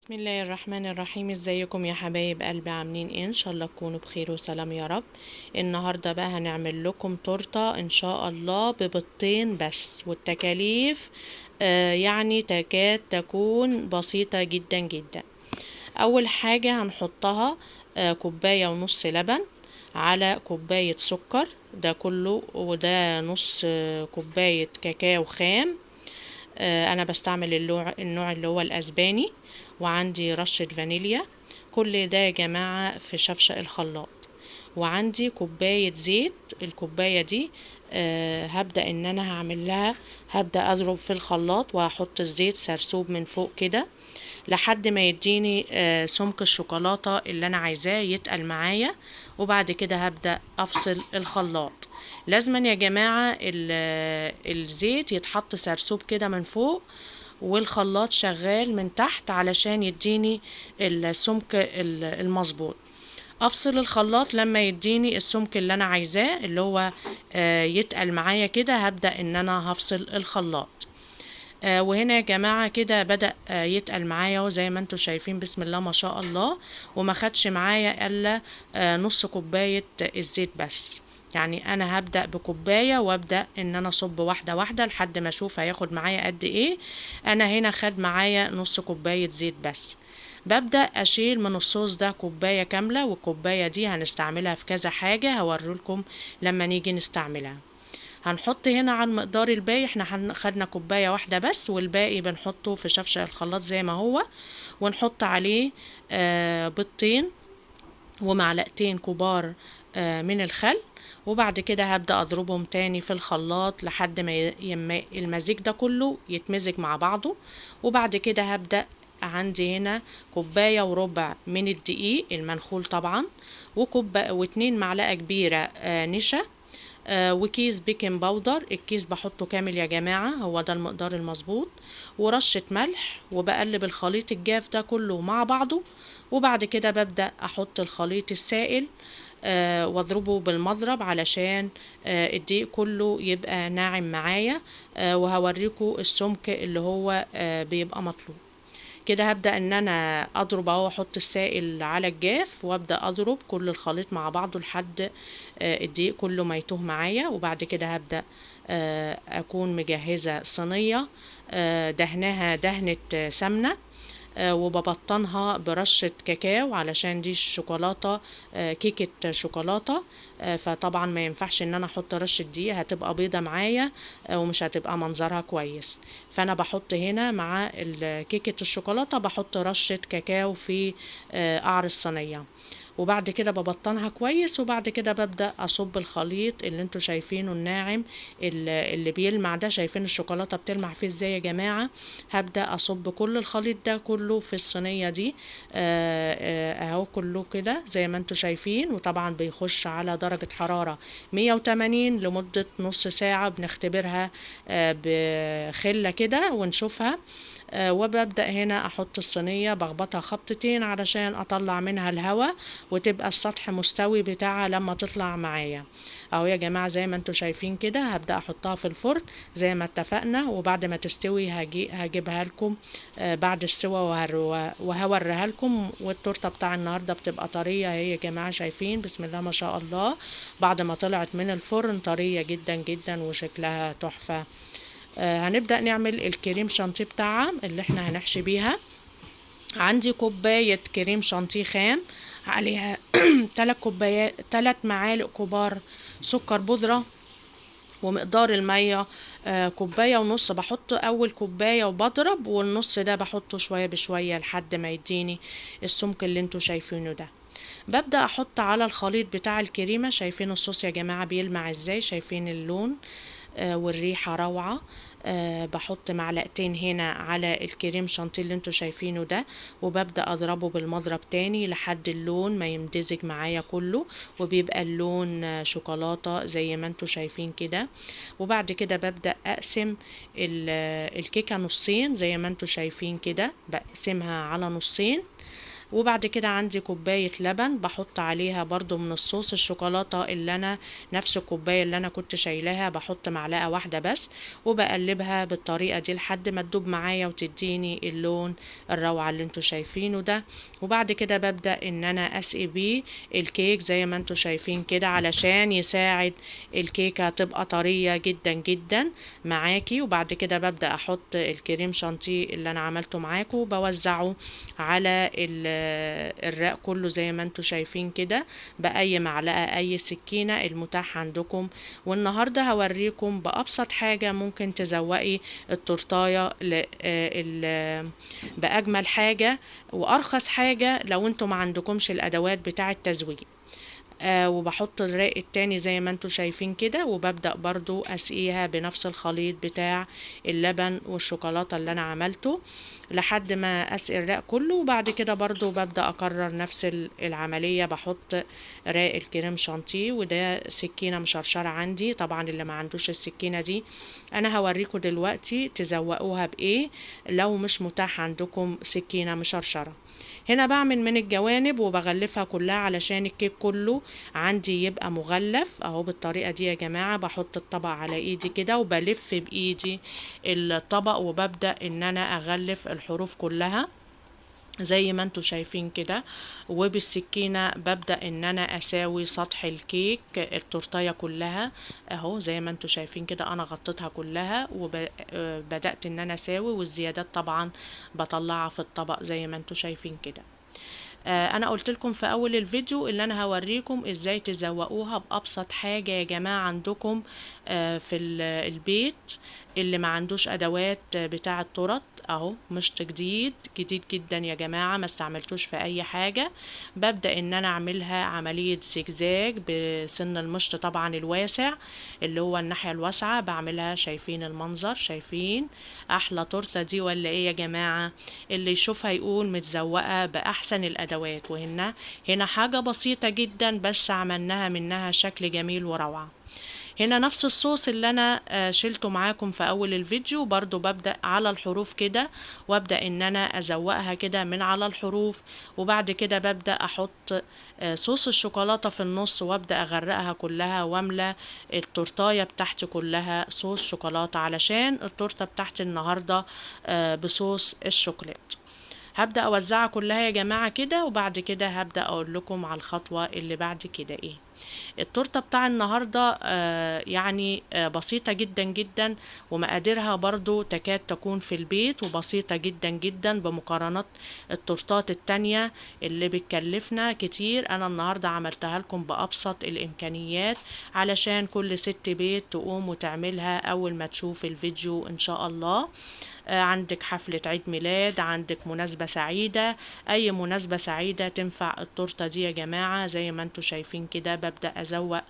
بسم الله الرحمن الرحيم. ازيكم يا حبايب قلبي؟ عاملين ايه؟ ان شاء الله تكونوا بخير وسلام يا رب. النهارده بقى هنعمل لكم تورته ان شاء الله ببيضتين بس، والتكاليف يعني تكاد تكون بسيطة جدا جدا. اول حاجة هنحطها كوباية ونص لبن على كوباية سكر، ده كله، وده نص كوباية كاكاو خام. انا بستعمل النوع اللي هو الاسباني، وعندي رشة فانيليا. كل ده يا جماعة في شفشق الخلاط. وعندي كوباية زيت، الكوباية دي هبدأ ان انا هعمل لها، هبدأ اضرب في الخلاط وهحط الزيت سرسوب من فوق كده لحد ما يديني سمك الشوكولاتة اللي انا عايزاه يتقل معايا. وبعد كده هبدأ افصل الخلاط. لازما يا جماعة الزيت يتحط سرسوب كده من فوق والخلاط شغال من تحت علشان يديني السمك المظبوط. افصل الخلاط لما يديني السمك اللي انا عايزاه اللي هو يتقل معايا كده، هبدأ ان انا هفصل الخلاط. وهنا يا جماعة كده بدأ يتقل معايا اهو زي ما انتم شايفين، بسم الله ما شاء الله. وما خدش معايا الا نص كوباية الزيت بس. يعني انا هبدأ بكوباية وابدأ ان انا اصب واحدة واحدة لحد ما اشوف هياخد معايا قد ايه. انا هنا خد معايا نص كوباية زيت بس. ببدأ اشيل من الصوص ده كوباية كاملة، والكوباية دي هنستعملها في كذا حاجة هوريلكم لما نيجي نستعملها. هنحط هنا على المقدار الباقي، احنا خدنا كوباية واحدة بس، والباقي بنحطه في شفشق الخلاط زي ما هو، ونحط عليه بيضتين ومعلقتين كبار من الخل. وبعد كده هبدأ أضربهم تاني في الخلاط لحد ما المزيج ده كله يتمزج مع بعضه. وبعد كده هبدأ عندي هنا كوباية وربع من الدقيق المنخول طبعا، واتنين معلقة كبيرة نشا، وكيس baking powder. الكيس بحطه كامل يا جماعة، هو ده المقدار المظبوط، ورشة ملح. وبقلب الخليط الجاف ده كله مع بعضه. وبعد كده ببدأ أحط الخليط السائل، واضربه بالمضرب علشان الدقيق كله يبقى ناعم معايا. وهوريكم السمك اللي هو بيبقى مطلوب. كده هبدأ ان انا اضرب اهو، احط السائل على الجاف وابدأ اضرب كل الخليط مع بعضه لحد الدقيق كله ما يتوه معايا. وبعد كده هبدأ اكون مجهزة صينية، دهناها دهنة سمنة، وببطنها برشة كاكاو علشان دي الشوكولاتة، كيكة شوكولاتة، فطبعا ما ينفعش ان انا احط رشة دقيق، هتبقى بيضة معايا، ومش هتبقى منظرها كويس. فانا بحط هنا مع كيكة الشوكولاتة بحط رشة كاكاو في قعر الصينية. وبعد كده ببطنها كويس. وبعد كده ببدأ أصب الخليط اللي انتوا شايفينه الناعم اللي بيلمع ده، شايفين الشوكولاتة بتلمع فيه ازاي يا جماعة. هبدأ أصب كل الخليط ده كله في الصينية دي، اهو كله كده زي ما انتوا شايفين. وطبعا بيخش على درجة حرارة 180 لمدة نص ساعة، بنختبرها بخلة كده ونشوفها. وببدأ هنا أحط الصينية، بخبطها خبطتين علشان أطلع منها الهواء وتبقى السطح مستوي بتاعها لما تطلع معايا. أهو يا جماعة زي ما انتوا شايفين كده. هبدأ أحطها في الفرن زي ما اتفقنا، وبعد ما تستوي هجيبها لكم، بعد السوا وهوريها لكم. والتورتة بتاع النهاردة بتبقى طرية اهي يا جماعة، شايفين بسم الله ما شاء الله، بعد ما طلعت من الفرن طرية جدا جدا وشكلها تحفة. هنبدأ نعمل الكريم شانتيه بتاعها اللي احنا هنحشي بيها. عندي كوباية كريم شانتيه خام عليها 3 كوبايات، 3 معالق كبار سكر بودرة، ومقدار المية، كوباية ونص. بحط أول كوباية وبضرب، والنص ده بحطه شوية بشوية لحد ما يديني السمك اللي انتوا شايفينه ده. ببدأ أحط على الخليط بتاع الكريمة. شايفين الصوص يا جماعة بيلمع ازاي، شايفين اللون، والريحة روعة. بحط معلقتين هنا على الكريم شانتيه اللي انتوا شايفينه ده، وببدأ اضربه بالمضرب تاني لحد اللون ما يمتزج معايا كله، وبيبقى اللون شوكولاتة زي ما انتوا شايفين كده. وبعد كده ببدأ اقسم الكيكة نصين زي ما انتوا شايفين كده، بقسمها على نصين. وبعد كده عندي كوباية لبن بحط عليها برضو من الصوص الشوكولاتة اللي انا نفس الكوباية اللي انا كنت شايلاها، بحط معلقة واحدة بس، وبقلبها بالطريقة دي لحد ما تدوب معايا وتديني اللون الروعة اللي انتوا شايفينه ده. وبعد كده ببدأ ان انا اسقي بيه الكيك زي ما انتوا شايفين كده، علشان يساعد الكيكة تبقى طرية جدا جدا معاكي. وبعد كده ببدأ احط الكريم شانتيه اللي انا عملته معاكم، بوزعه على الرق كله زي ما انتوا شايفين كده، بأي معلقة اي سكينة المتاح عندكم. والنهاردة هوريكم بأبسط حاجة ممكن تزوقي التورتاية بأجمل حاجة وأرخص حاجة لو انتوا ما عندكمش الأدوات بتاعة التزويق. وبحط الرق التاني زي ما انتوا شايفين كده، وببدأ برضو اسقيها بنفس الخليط بتاع اللبن والشوكولاتة اللي انا عملته لحد ما اسقي الرق كله. وبعد كده برضو ببدأ اكرر نفس العملية، بحط رق الكريم شانتيه، وده سكينة مشرشرة عندي. طبعا اللي ما عندوش السكينة دي انا هوريكم دلوقتي تزوقوها بايه لو مش متاح عندكم سكينة مشرشرة. هنا بعمل من الجوانب وبغلفها كلها علشان الكيك كله عندي يبقى مغلف اهو بالطريقة دي يا جماعة. بحط الطبق على ايدي كده وبلف بايدي الطبق، وببدأ ان انا اغلف الحروف كلها زي ما انتوا شايفين كده. وبالسكينة ببدأ ان انا اساوي سطح الكيك التورتاية كلها اهو زي ما انتوا شايفين كده، انا غطيتها كلها وبدأت ان انا اساوي، والزيادات طبعا بطلعها في الطبق زي ما انتوا شايفين كده. انا قلت لكم في اول الفيديو اللي انا هوريكم ازاي تزوقوها بابسط حاجة يا جماعة عندكم في البيت، اللي ما عندوش ادوات بتاعة تورت اهو، مشط جديد جديد جدا يا جماعة ما استعملتوش في اي حاجة. ببدأ ان انا اعملها عملية زجزاج بسن المشط طبعا الواسع اللي هو الناحية الواسعة، بعملها. شايفين المنظر؟ شايفين احلى تورتة دي ولا ايه يا جماعة؟ اللي يشوفها يقول متزوقة باحسن الادوات، وهنا حاجة بسيطة جدا بس عملناها منها شكل جميل وروعة. هنا نفس الصوص اللي انا شلته معاكم في اول الفيديو برضو ببدأ على الحروف كده، وابدأ ان انا ازوقها كده من على الحروف. وبعد كده ببدأ احط صوص الشوكولاتة في النص، وابدأ اغرقها كلها واملى التورتاية بتاعتي كلها صوص شوكولاتة، علشان التورتة بتاعتي النهاردة بصوص الشوكولاتة. هبدأ اوزعها كلها يا جماعة كده، وبعد كده هبدأ اقول لكم على الخطوة اللي بعد كده ايه. التورتة بتاع النهاردة بسيطة جدا جدا، ومقاديرها برضو تكاد تكون في البيت، وبسيطة جدا جدا بمقارنة التورتات التانية اللي بتكلفنا كتير. انا النهاردة عملتها لكم بأبسط الامكانيات علشان كل ست بيت تقوم وتعملها اول ما تشوف الفيديو ان شاء الله. عندك حفلة عيد ميلاد، عندك مناسبة سعيدة، اي مناسبة سعيدة تنفع التورتة دي يا جماعة. زي ما انتوا شايفين كده ببدأ ازوق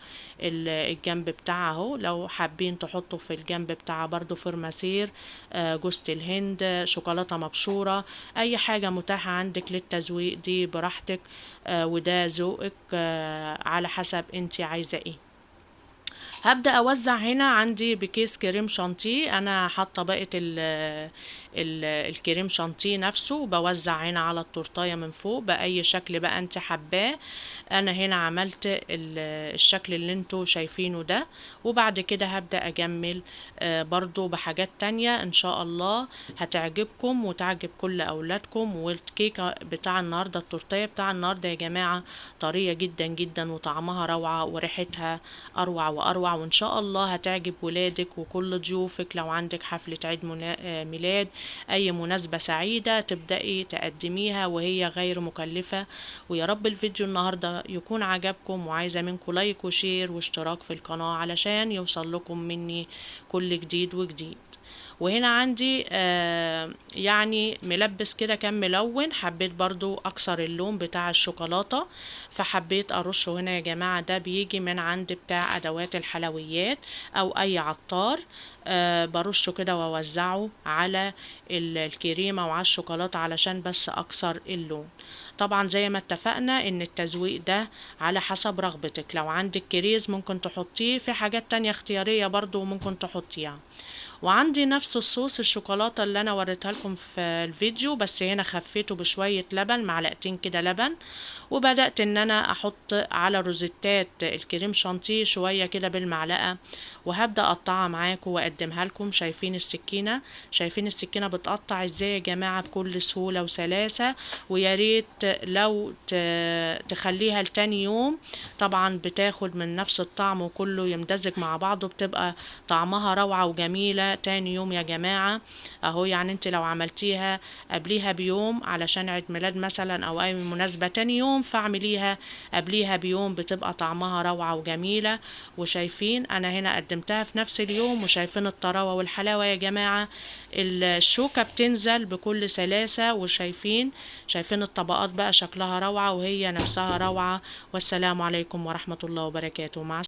الجنب بتاعها اهو. لو حابين تحطوا في الجنب بتاعها برضو فرماسير، جوزة الهند، شوكولاتة مبشورة، اي حاجة متاحة عندك للتزويق دي براحتك، وده ذوقك، على حسب انت عايزة ايه. هبدأ أوزع هنا عندي بكيس كريم شانتيه، أنا حاطة باقة الكريم شانتيه نفسه، وبوزع هنا على التورتاية من فوق بأي شكل بقى انت حباه. أنا هنا عملت الشكل اللي انتوا شايفينه ده، وبعد كده هبدأ أجمل برضو بحاجات تانية إن شاء الله هتعجبكم وتعجب كل أولادكم. والكيكة بتاع النهاردة، التورتاية بتاع النهاردة يا جماعة طرية جدا جدا، وطعمها روعة وريحتها أروع وأروع، وإن شاء الله هتعجب ولادك وكل ضيوفك. لو عندك حفلة عيد ميلاد، أي مناسبة سعيدة تبدأي تقدميها وهي غير مكلفة. ويا رب الفيديو النهاردة يكون عجبكم، وعايزة منكم like و share واشتراك في القناة علشان يوصل لكم مني كل جديد وجديد. وهنا عندي يعني ملبس كده كان ملون، حبيت برضو اكسر اللون بتاع الشوكولاتة فحبيت ارشه هنا يا جماعة. ده بيجي من عند بتاع ادوات الحلويات او اي عطار، برشه كده واوزعه على الكريمة وعلى الشوكولاتة علشان بس اكسر اللون. طبعا زي ما اتفقنا ان التزويق ده على حسب رغبتك، لو عندك كريز ممكن تحطيه، في حاجات تانية اختيارية برضو ممكن تحطيها. وعندي نفس الصوص الشوكولاتة اللي انا وريتها لكم في الفيديو، بس هنا خفيته بشوية لبن، معلقتين كده لبن. وبدأت ان انا احط على روزيتات الكريم شانتيه شوية كده بالمعلقة، وهبدأ اقطعها معاكم واقدمها لكم. شايفين السكينة، شايفين السكينة بتقطع ازاي يا جماعة؟ بكل سهولة وسلاسة. ويا ريت لو تخليها لتاني يوم، طبعا بتاخد من نفس الطعم وكله يمتزج مع بعضه، بتبقى طعمها روعة وجميلة تاني يوم يا جماعة. اهو يعني انت لو عملتيها قبليها بيوم علشان عيد ميلاد مثلا او اي مناسبة تاني يوم، فاعمليها قبليها بيوم، بتبقى طعمها روعة وجميلة. وشايفين انا هنا قدمتها في نفس اليوم، وشايفين الطراوة والحلاوة يا جماعة، الشوكة بتنزل بكل سلاسة. وشايفين الطبقات بقى شكلها روعة وهي نفسها روعة. والسلام عليكم ورحمة الله وبركاته. مع